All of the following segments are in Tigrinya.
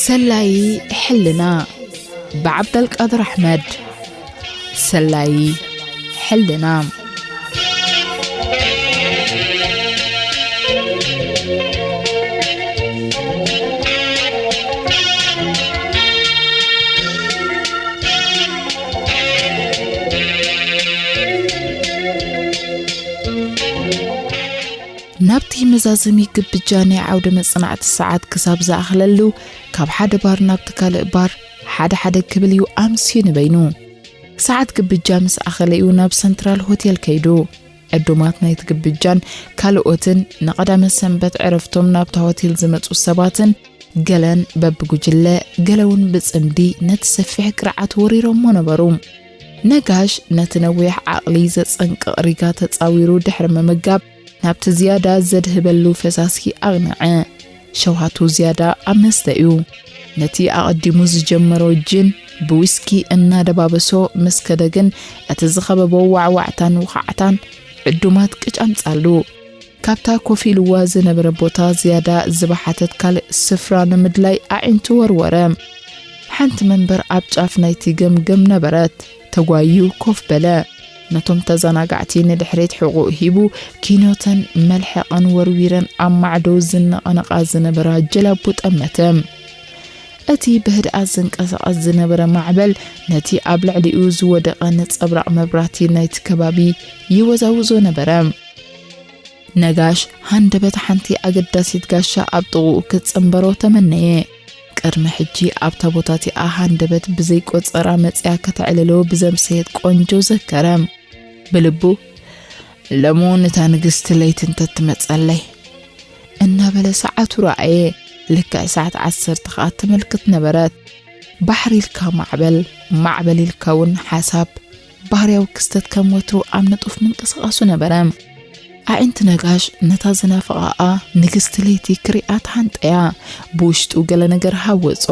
ሰላዪ ሕልና፣ ብዓብደልቃድር ኣሕመድ። ሰላዪ ሕልና። ናብቲ መዛዘሚ ግብጃ ናይ ዓውደ መጽናዕቲ ሰዓት ክሳብ ዝኣኽለሉ፣ ካብ ሓደ ባር ናብቲ ካልእ ባር ሓደ ሓደ ክብል እዩ ኣምስዩ ንበይኑ። ሰዓት ግብጃ ምስ ኣኸለ እዩ ናብ ሰንትራል ሆቴል ከይዱ። ዕዱማት ናይቲ ግብጃን ካልኦትን ንቐዳመ ሰንበት ዕረፍቶም ናብታ ሆቴል ዝመጹ ሰባትን ገለን በብጉጅለ ገለውን ብጽምዲ ነቲ ሰፊሕ ቅርዓት ወሪሮሞ ነበሩ። ነጋሽ ነቲ ነዊሕ ዓቕሊ ዘጸንቅቕ ሪጋ ተጻዊሩ ድሕሪ ምምጋብ ናብቲ ዝያዳ ዘድህበሉ ፈሳሲ ኣቕነዐ። ሸውሃቱ ዝያዳ ኣብ መስተ እዩ። ነቲ ኣቐዲሙ ዝጀመሮ ጅን ብዊስኪ እናደባበሶ ምስ ከደ ግን እቲ ዝኸበቦ ዋዕዋዕታን ውኻዕታን ዕዱማት ቅጭ ኣምጻሉ። ካብታ ኮፍ ኢልዋ ዝነበረ ቦታ ዝያዳ ዝበሓተት ካልእ ስፍራ ንምድላይ ኣዒንቱ ወርወረ። ሓንቲ መንበር ኣብ ጫፍ ናይቲ ገምገም ነበረት። ተጓዩ ኮፍ በለ። ነቶም ተዘናጋዕቲ ንድሕሪት ሕቑእ ሂቡ ኪኖተን መልሐቐን ወርዊረን ኣብ ማዕዶ ዝነቐነቓ ዝነበራ ጀላቡ ጠመተ። እቲ ብህድኣት ዝንቀሳቐስ ዝነበረ ማዕበል ነቲ ኣብ ልዕሊኡ ዝወደቐ ነጸብራቕ መብራህቲ ናይቲ ከባቢ ይወዛውዞ ነበረ። ነጋሽ ሃንደበት ሓንቲ ኣገዳሲት ጋሻ ኣብ ጥቕኡ ክትጽንበሮ ተመነየ። ቅድሚ ሕጂ ኣብታ ቦታ እቲኣ ሃንደበት ብዘይቆጸራ መጺኣ ከተዕልሎ ብዘምሰየት ቆንጆ ዘከረ። ብልቡ፣ "ለሙ ንታ ንግስቲ ለይቲ እንተትመጸለይ" እናበለ ሰዓቱ ረኣየ። ልክዕ ሰዓት ዓሰርተ ከኣ ተመልክት ነበረት። ባሕሪ ኢልካ ማዕበል፣ ማዕበል ኢልካ እውን ሓሳብ፣ ባህርያዊ ክስተት ከም ወትሩ ኣብ ንጡፍ ምንቅስቓሱ ነበረ። ኣዒንቲ ነጋሽ ነታ ዝናፈቓኣ ንግስቲ ለይቲ ክሪኣ ተሃንጠያ። ብውሽጡ ገለ ነገር ሃወጾ።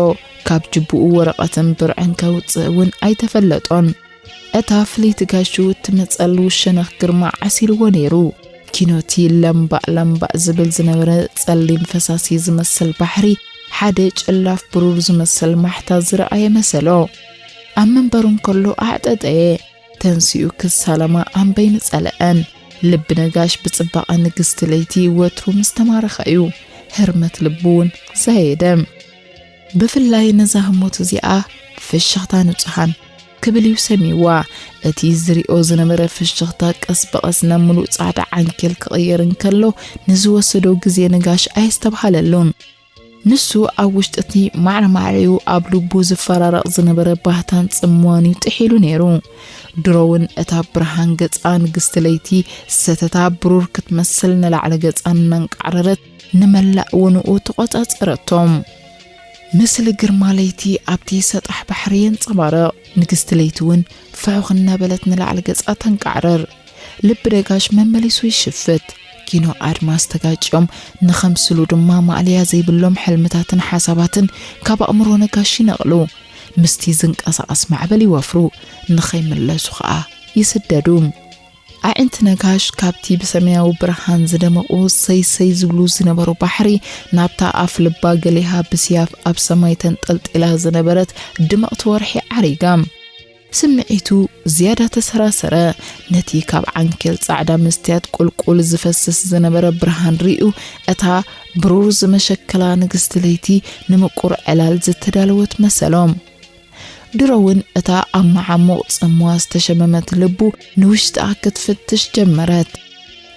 ካብ ጅብኡ ወረቐትን ብርዕን ከውጽእ እውን ኣይተፈለጦን። እታ ፍልይቲ ጋሹ እትመጸሉ ሸነኽ ግርማ ዓሲልዎ ነይሩ። ኪኖቲ ለምባእ ለምባእ ዝብል ዝነበረ ጸሊም ፈሳሲ ዝመስል ባሕሪ ሓደ ጨላፍ ብሩር ዝመስል ማሕታ ዝረኣየ መሰሎ። ኣብ መንበሩ እንከሎ ኣዕጠጠየ። ተንሲኡ ክሳለማ ኣምበይኑ ጸለአን። ልቢ ነጋሽ ብጽባቐ ንግስቲ ለይቲ ወትሩ ምስ ተማረኸ እዩ። ህርመት ልቡ እውን ዛየደ። ብፍላይ ነዛ ህሞት እዚኣ ፍሽኽታ ንጹሃን ክብል እዩ ሰሚዋ። እቲ ዝሪኦ ዝነበረ ፍሽኽታ ቀስ ብቐስ ናብ ምሉእ ጻዕዳ ዓንኬል ክቕየር እንከሎ ንዝወሰዶ ግዜ ነጋሽ ኣየስተብሃለሉን። ንሱ ኣብ ውሽጢ እቲ ማዕረ ማዕሪኡ ኣብ ልቡ ዝፈራረቕ ዝነበረ ባህታን ጽምዋን እዩ ጥሒሉ ነይሩ። ድሮ እውን እታ ብርሃን ገጻ ንግስቲ ለይቲ ሰተታ ብሩር ክትመስል ንላዕሊ ገጻ እናንቃዕረረት ንመላእ ውንኡ ተቖጻጸረቶም። ምስሊ ግርማ ለይቲ ኣብቲ ሰጣሕ ባሕሪ የንጸባርቕ። ንግስቲ ለይቲ እውን ፍሑኽ እናበለት ንላዕሊ ገጻ ተንቃዕርር። ልቢ ነጋሽ መመሊሱ ይሽፍት። ኪኖ ኣድማስ ተጋጭዮም ንኸምስሉ ድማ ማእለያ ዘይብሎም ሕልምታትን ሓሳባትን ካብ ኣእምሮ ነጋሽ ይነቕሉ። ምስቲ ዝንቀሳቐስ ማዕበል ይወፍሩ፣ ንኸይምለሱ ኸኣ ይስደዱ። ኣዒንቲ ነጋሽ ካብቲ ብሰማያዊ ብርሃን ዝደመቑ ሰይሰይ ዝብሉ ዝነበሩ ባሕሪ ናብታ ኣፍ ልባ ገሊሃ ብስያፍ ኣብ ሰማይ ተንጠልጢላ ዝነበረት ድምቕቲ ወርሒ ዓሪጋ። ስምዒቱ ዝያዳ ተሰራሰረ። ነቲ ካብ ዓንኬል ጻዕዳ መስትያት ቁልቁል ዝፈስስ ዝነበረ ብርሃን ርእዩ፣ እታ ብሩር ዝመሸከላ ንግስቲ ለይቲ ንምቁር ዕላል ዝተዳለወት መሰሎም። ድሮ እውን እታ ኣብ መዓሙቕ ጽምዋ ዝተሸመመት ልቡ ንውሽጣ ክትፍትሽ ጀመረት።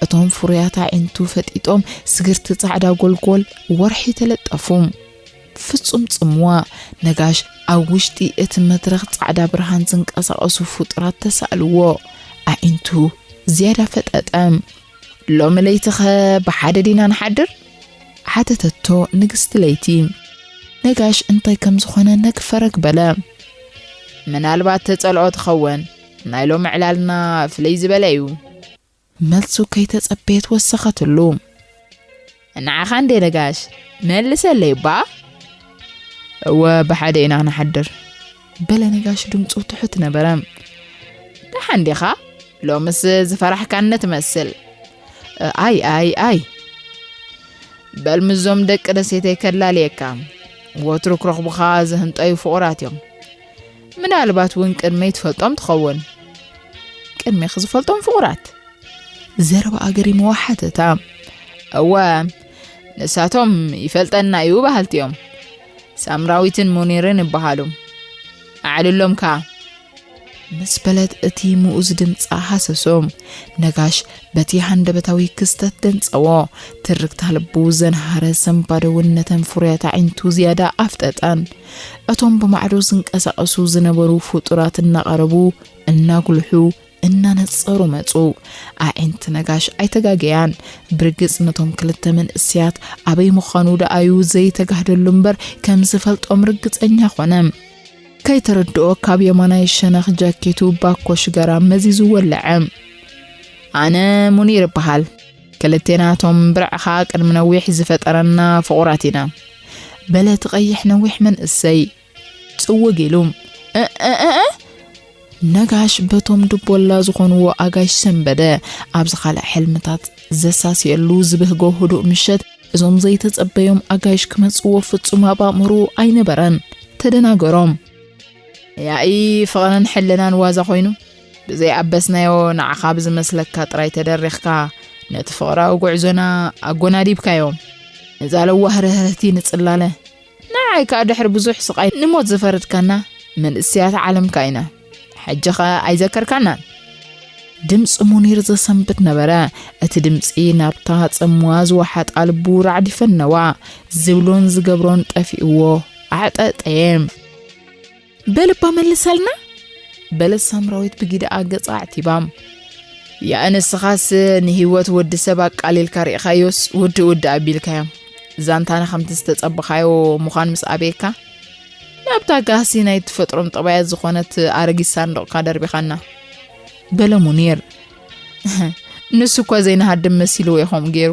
እቶም ፍሩያት ኣዒንቱ ፈጢጦም ስግርቲ ጻዕዳ ጎልጎል ወርሒ ተለጠፉ። ፍጹም ጽምዋ። ነጋሽ ኣብ ውሽጢ እቲ መድረኽ ጻዕዳ ብርሃን ዝንቀሳቐሱ ፍጡራት ተሳእልዎ። ኣዒንቱ ዝያዳ ፈጠጠ። "ሎሚ ለይቲኸ ብሓደ ዲና ንሓድር?" ሓተተቶ ንግስቲ ለይቲ። ነጋሽ እንታይ ከም ዝኾነ ነግፈረግ በለ። "ምናልባት ተጸልኦ ትኸውን። ናይ ሎሚ ዕላልና ፍልይ ዝበለ እዩ." መልሱ ከይተጸበየት ወሰኸትሉ። "ንዓኻ እንዴ ነጋሽ? መልሰለይ እባ?" "እወ፣ ብሓደ ኢና ንሓድር" በለ ነጋሽ ድምፁ ትሑት ነበረ። "ደሓን ዲኻ? ሎምስ ዝፈራሕካኒ ትመስል?" "ኣይ፣ ኣይ፣ ኣይ!" "በል ምስዞም ደቂ ደሴተይ ከላልየካ። ወትሩ ክረኽቡኻ ዝህንጠዩ ፍቑራት እዮም። ምናልባት እውን ቅድመይ ትፈልጦም ትኸውን። ቅድሜኺ ዝፈልጦም ፍቑራት? ዘረባ ኣገሪምዋ ሓተታ። እወ፣ ንሳቶም ይፈልጠና እዩ በሃልቲ እዮም። ሳምራዊትን ሙኒርን ይበሃሉ። ኣዕልሎም ከኣ። ምስ በለት እቲ ምኡዝ ድምጻ ሃሰሶ። ነጋሽ በቲ ሃንደበታዊ ክስተት ደንጸዎ። ትርግታ ልቡ ዘንሃረ ሰንባደ እውን ነተን ፍሩያት ኣዒንቱ ዝያዳ ኣፍጠጠን። እቶም ብማዕዶ ዝንቀሳቐሱ ዝነበሩ ፍጡራት እናቐረቡ፣ እናጉልሑ፣ እናነጸሩ መጹ። ኣዒንቲ ነጋሽ ኣይተጋገያን። ብርግጽ ነቶም ክልተ መንእሰያት ኣበይ ምዃኑ ደኣዩ ዘይተጋህደሉ እምበር ከም ዝፈልጦም ርግጸኛ ኾነ። ከይተረድኦ ካብ የማናይ ሸነኽ ጃኬቱ ባኮ ሽጋራ መዚዙ ወለዐ። ኣነ ሙኒር እበሃል። ክልቴና እቶም ብርዕኻ ቅድሚ ነዊሕ ዝፈጠረና ፍቑራት ኢና። በለ እቲ ቀይሕ ነዊሕ መንእሰይ ጽውግ ኢሉ። እ፣ እ፣ እ፣ እ? ነጋሽ በቶም ድቦላ ዝኾንዎ ኣጋይሽ ሰንበደ። ኣብዚ ካልእ ሕልምታት ዘሳስየሉ ዝብህጎ ህዱእ ምሸት እዞም ዘይተጸበዮም ኣጋይሽ ክመጽዎ ፍጹም ኣብ ኣእምሮኡ ኣይነበረን። ተደናገሮም። ያኢ ፍቕርን ሕልናን ዋዛ ኮይኑ፣ ብዘይኣበስናዮ ንዓኻ ብዝመስለካ ጥራይ ተደሪኽካ ነቲ ፍቕራዊ ጉዕዞና ኣጎናዲብካዮ። ነዛ ለዋህ ርህርህቲ ንጽላለ። ንዓይ ከኣ ድሕሪ ብዙሕ ስቓይ ንሞት ዝፈረድካና መንእሰያት ዓለምካ ኢና። ሕጂ ኸኣ ኣይዘከርካናን። ድምፂ ሙኒር ዘሰንብድ ነበረ። እቲ ድምፂ ናብታ ጸምዋ ዝወሓጣ ልቡ ራዕዲ ፈነዋ። ዝብሎን ዝገብሮን ጠፊእዎ ኣዕጠጠየ። በልባ መልሰልና፣ በለት ሳምራዊት ብጊደኣ ገጻ ኣዕቲባ። ያእ ንስኻስ ንህይወት ወዲ ሰብ ኣቃሊልካ ርኢኻዮስ ውድእ ውድእ ኣቢልካዮ። ዛንታና ከምቲ ዝተጸበኻዮ ምዃን ምስ ኣበየካ፣ ናብታ ጋህሲ ናይ ተፈጥሮም ጠባያት ዝኾነት ኣረጊት ሳንዱቕካ ደርቢኻና። በለ ሙኒር። ንሱ እኳ ዘይንሃድም መሲልዎ እዩ ከምኡ ገይሩ።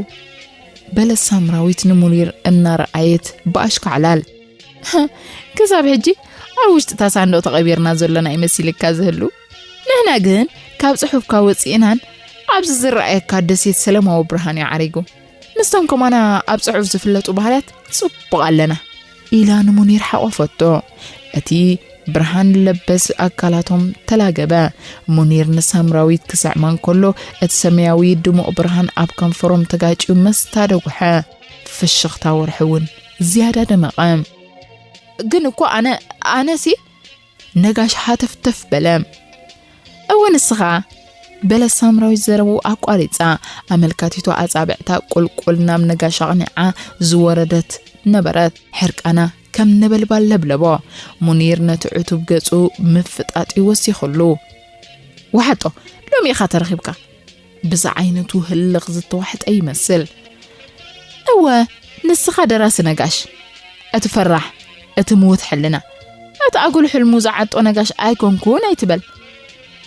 በለት ሳምራዊት ንሙኒር እናረኣየት ብኣሽካዕላል። ክሳብ ሕጂ ኣብ ውሽጢ እታ ሳንዱቕ ተቐቢርና ዘሎና ይመሲልካ ዝህሉ? ንሕና ግን ካብ ጽሑፍካ ወጺእናን ኣብዚ ዝረኣየካ ደሴት ሰለማዊ ብርሃን እዩ ዓሪጉ። ምስቶም ከማና ኣብ ጽሑፍ ዝፍለጡ ባህርያት ጽቡቕ ኣለና። ኢላ ንሙኒር ሓቖፈቶ። እቲ ብርሃን ለበስ ኣካላቶም ተላገበ። ሙኒር ንሳምራዊት ክስዕማ እንከሎ፣ እቲ ሰማያዊ ድሙቕ ብርሃን ኣብ ከንፈሮም ተጋጭዩ መስታ ደጉሐ። ፍሽኽታ ወርሒ እውን ዝያዳ ደመቐ። ግን እኮ ኣነ፣ ኣነሲ ነጋሽ ሃተፍተፍ በለ። እወ ንስኻ፣ በለት ሳምራዊት ዘረብኡ ኣቋሪጻ። ኣመልካቲቱ ኣጻብዕታ ቁልቁል ናብ ነጋሽ ኣቕኒዓ ዝወረደት ነበረት። ሕርቃና ከም ነበልባል ለብለቦ። ሙኒር ነቲ ዕቱብ ገጹ ምፍጣጥ እዩ ወሲኹሉ። ወሓጦ፣ ሎሚ ኢኻ ተረኺብካ። ብዝዓይነቱ ህልኽ ዝተዋሕጠ ይመስል። እወ፣ ንስኻ ደራሲ ነጋሽ፣ እቲ ፈራሕ፣ እቲ ምዉት ሕልና፣ እቲ ኣጉል ሕልሙ ዝዓጦ ነጋሽ ኣይኮንኩን ኣይትበል።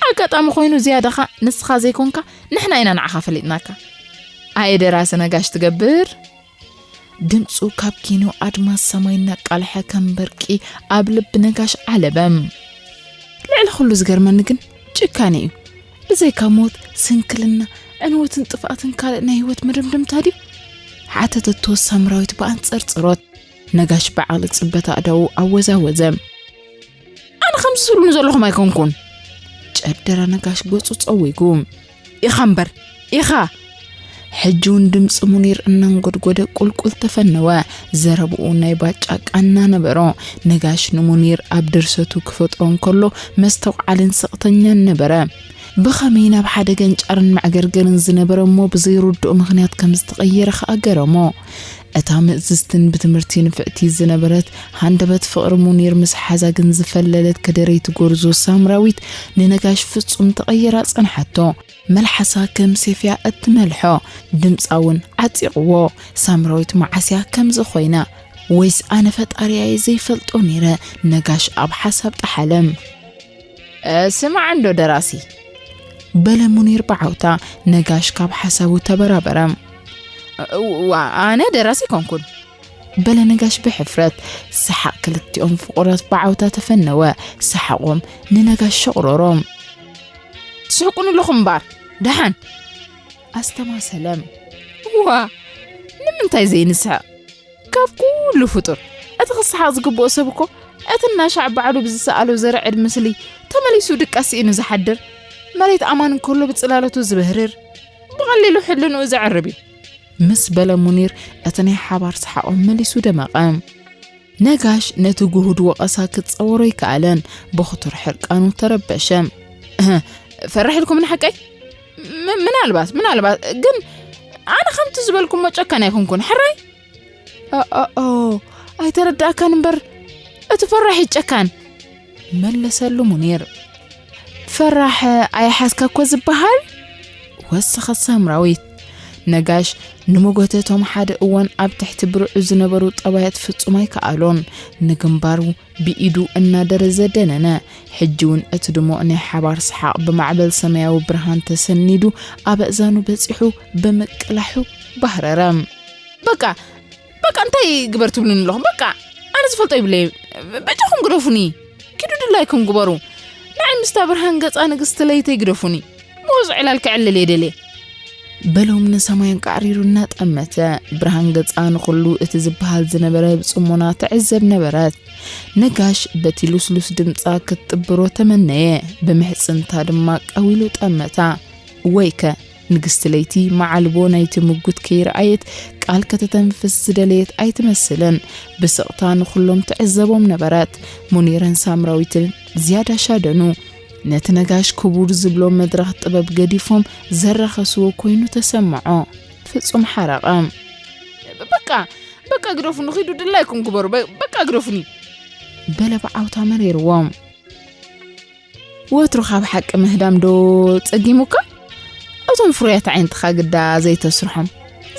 ኣጋጣሚ ኮይኑ ዝያዳኻ ንስኻ ዘይኮንካ ንሕና ኢና ንዓኻ ፈሊጥናካ። ኣየ ደራሲ ነጋሽ ትገብር። ድምጹ ካብ ኪኖ ኣድማስ ሰማይ እናቃልሐ ከም በርቂ ኣብ ልቢ ነጋሽ ዓለበ። ልዕሊ ኩሉ ዝገርመኒ ግን ጭካኔ እዩ። ብዘይካ ሞት፣ ስንክልና፣ ዕንወትን ጥፍኣትን ካልእ ናይ ህይወት መደምደምታ ድዩ? ሓተተቶ ሳምራዊት ብኣንጸርጽሮት። ነጋሽ ብዓቕሊ ጽበት ኣእዳዉ ኣወዛወዘ። ኣነ ከምዚ ትብሉኒ ዘለኹም ኣይኮንኩን። ጨደረ ነጋሽ ገጹ ጸዊጉ። ኢኻ እምበር፣ ኢኻ! ሕጂ እውን ድምጺ ሙኒር እናንጎድጎደ ቁልቁል ተፈነወ። ዘረብኡ ናይ ባጫ ቃና ነበሮ። ነጋሽ ንሙኒር ኣብ ድርሰቱ ክፈጥሮ እንከሎ መስተውዓልን ስቕተኛን ነበረ። ብኸመይ ናብ ሓደ ገንጫርን መዕገርገርን ዝነበረ እሞ ብዘይርድኦ ምኽንያት ከም ዝተቐየረ ኸኣ ገረሞ። እታ ምእዝዝትን ብትምህርቲ ንፍዕቲ ዝነበረት ሃንደበት ፍቕሪ ሙኒር ምስ ሓዛ ግን ዝፈለለት ከደረይቲ ጎርዞ ሳምራዊት ንነጋሽ ፍጹም ተቐይራ ጸንሓቶ። መልሓሳ ከም ሴፍያ እትመልሖ፣ ድምጻ እውን ዓጺቕዎ። ሳምራዊት መዓስያ ከምዚ ኮይና? ወይስ ኣነ ፈጣሪያይ ዘይፈልጦ ነይረ? ነጋሽ ኣብ ሓሳብ ጠሓለ። እ፣ ስማዕ እንዶ ደራሲ፣ በለ ሙኒር ብዓውታ። ነጋሽ ካብ ሓሳቡ ተበራበረ። እዋ፣ ኣነ ደራሲ ኮንኩን። በለ ነጋሽ ብሕፍረት። ሰሓቕ ክልቲኦም ፍቑራት ብዓውታ ተፈነወ። ሰሓቖም ንነጋሽ ሸቑረሮም። ትስሕቁኒ ኣለኹም እምበኣር፣ ደሓን። ኣስተማሰለ። እዋ፣ ንምንታይ ዘይንስሕቕ? ካብ ኩሉ ፍጡር እቲ ክሰሓቕ ዝግብኦ ሰብ እኮ እቲ እናሻዕ ባዕሉ ብዝሰኣሎ ዘርዕድ ምስሊ ተመሊሱ ድቃስ ስኢኑ ዝሓድር፣ መሬት ኣማን እንከሎ ብጽላለቱ ዝበህርር፣ ብቐሊሉ ሕልንኡ ዘዕርብ እዩ። ምስ በለ ሙኒር እቲ ናይ ሓባር ሰሓቖም መሊሱ ደመቐ። ነጋሽ ነቲ ግሁድ ወቐሳ ክጸወሮ ኣይከኣለን። ብኽቱር ሕርቃኑ ተረበሸ። "እህ፣ ፈራሕ ኢልኩምኒ ሓቀይ? ም-፣ ምናልባት፣ ምናልባት፣ ግን ኣነ ከምቲ ዝበልኩሞ ጨካን ኣይኮንኩን፣ ሕራይ?" "ኦ፣ ኦ፣ ኦ፣ ኣይተረዳእካን እምበር፣ እቲ ፈራሕ እዩ ጨካን," መለሰሉ ሙኒር። "ፈራሕ ኣይሓዝካ እኮ ዝበሃል?" ወሰኸት ሳምራዊት። ነጋሽ ንመጎተ እቶም ሓደ እዋን ኣብ ትሕቲ ብርዑ ዝነበሩ ጠባያት ፍጹም ኣይከኣሎን። ንግንባሩ ብኢዱ እናደረዘ ደነነ። ሕጂ እውን እቲ ድሙቕ ናይ ሓባር ሰሓቕ ብማዕበል ሰማያዊ ብርሃን ተሰኒዱ ኣብ ኣእዛኑ በጺሑ ብምቅላሑ ባህረረ። "በቃ፣ በቃ፣ እንታይ ግበር ትብሉኒ ኣለኹም? በቃ፣ ኣነ ዝፈልጦ ይብለይ። በጃኹም ግደፉኒ። ኪዱ ድላይኩም ግበሩ። ንዓይ ምስታ ብርሃን ገጻ ንግስቲ ለይተይ ግደፉኒ። ብወዙ ዕላል ክዕልል እየ ደልየ." በሎም ንሰማይ ኣንቃዕሪሩ እናጠመተ። ብርሃን ገጻ ንኹሉ እቲ ዝበሃል ዝነበረ ብጽሞና ትዕዘብ ነበረት። ነጋሽ በቲ ልስሉስ ድምጻ ክትጥብሮ ተመነየ። ብምሕጽንታ ድማ ቀዊሉ ጠመታ። ወይከ ንግስቲ ለይቲ መዓልቦ ናይቲ ምጉት ከይረኣየት ቃል ከተተንፍስ ዝደለየት ኣይትመስልን። ብስቕታ ንኹሎም ትዕዘቦም ነበረት። ሙኒርን ሳምራዊትን ዝያዳ ሻደኑ። ነቲ ነጋሽ ክቡር ዝብሎ መድረኽ ጥበብ ገዲፎም ዘራኸስዎ ኮይኑ ተሰምዖ። ፍጹም ሓረቐ። "በቃ፣ በቃ ግደፉኒ፣ ኺዱ ድላይኩም ግበሩ፣ በ-፣ በቃ ግደፉኒ," በለ ብዓውታ መሪርዎም። "ወትሩ ካብ ሓቂ ምህዳም ዶ ጸጊሙካ? እቶም ፍሩያት ኣዒንትኻ ግዳ ዘይተስርሖም፣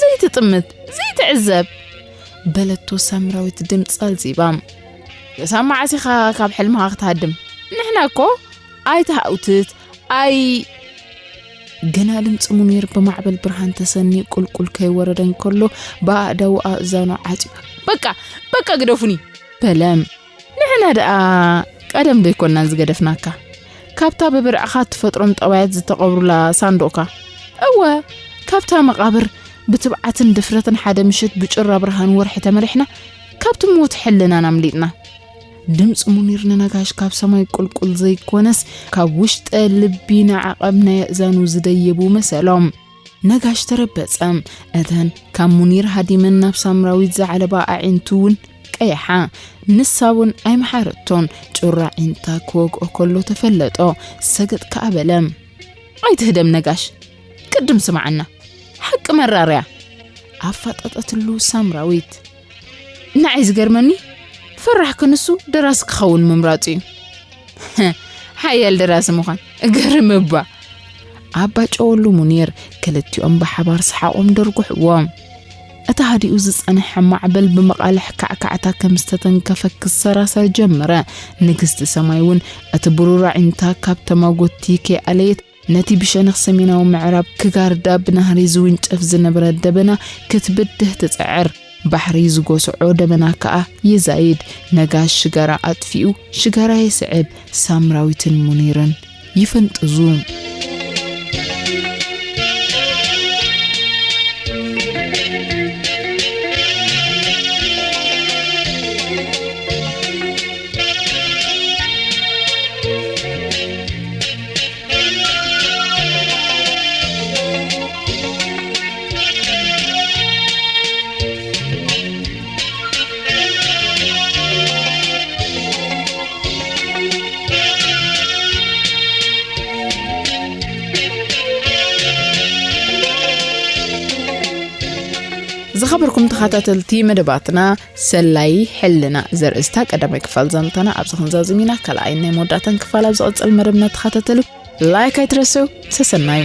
ዘይትጥምት፣ ዘይትዕዘብ?" በለቶ ሳምራዊት ድምጻ ኣልዚባ። "ክሳብ መዓስ ኢኻ ካብ ሕልምኻ ክትሃድም? ንሕና እኮ ኣይትሃውትት፣ ኣይ-" ገና ድምጺ ሙኒር ብማዕበል ብርሃን ተሰንዩ ቁልቁል ከይወረደ እንከሎ ብኣእዳዉ ኣእዛኑ ዓጽዩ፣ "በቃ፣ በቃ ግደፉኒ!" በለ። "ንሕና ደኣ ቀደም ዶ ኣይኮናን ዝገደፍናካ? ካብታ ብብርዕኻ እትፈጥሮም ጠባያት ዝተቐብሩላ ሳንዱቕካ? እወ፣ ካብታ መቓብር ብትብዓትን ድፍረትን ሓደ ምሽት ብጩራ ብርሃን ወርሒ ተመሪሕና፣ ካብቲ ሞት ሕልናና ኣምሊጥና." ድምፂ ሙኒር ንነጋሽ ካብ ሰማይ ቁልቁል ዘይኮነስ፣ ካብ ውሽጠ ልቢ ንዓቐብ ናይ ኣእዛኑ ዝደየቡ መሰሎም። ነጋሽ ተረበጸ። እተን ካብ ሙኒር ሃዲመን ናብ ሳምራዊት ዝዓለባ ኣዒንቱ እውን ቀይሓ። ንሳ እውን ኣይመሓረቶን። ጩራ ዒንታ ክወግኦ ከሎ ተፈለጦ። ሰገጥ ከኣ በለ። "ኣይትህደም ነጋሽ፣ ቅድም ስምዓና። ሓቂ መራርያ." ኣፋጠጠትሉ ሳምራዊት። "ንዓይ ዝገርመኒ፣ ፈራሕ ክንሱ ደራሲ ክኸውን ምምራጹ እዩ። ሓያል ደራሲ ምዃን እገርም እባ!" ኣባ ጨወሉ ሙኒር ክልቲኦም ብሓባር ሰሓቖም ደርጉሕዎም። እቲ ሃዲኡ ዝጸንሐ ማዕበል ብመቓልሕ ካዕካዕታ ከም ዝተተንከፈ ክሰራሰር ጀመረ። ንግስቲ ሰማይ እውን እቲ ብሩር ኣዒንታ ካብ ተማጎትቲ ከይኣለየት ነቲ ብሸነኽ ሰሜናዊ ምዕራብ ክጋርዳ ብናህሪ ዝውንጨፍ ዝነበረ ደበና ክትብድህ ትጽዕር። ባሕሪ ዝጎስዖ ደበና ከኣ ይዛይድ። ነጋሽ ሽጋራ ኣጥፊኡ ሽጋራ ይስዕብ። ሳምራዊትን ሙኒርን ይፈንጥዙ። ዝኸበርኩም ተኸታተልቲ መደባትና፣ ሰላይ ሕልና ዘርእስታ ቀዳማይ ክፋል ዛንታና ኣብዚ ክንዛዝም ኢና። ካልኣይን ናይ መወዳእታን ክፋል ኣብ ዝቕጽል መደብና ተኸታተሉ። ላይክ ኣይትረስዑ። ሰሰናዩ።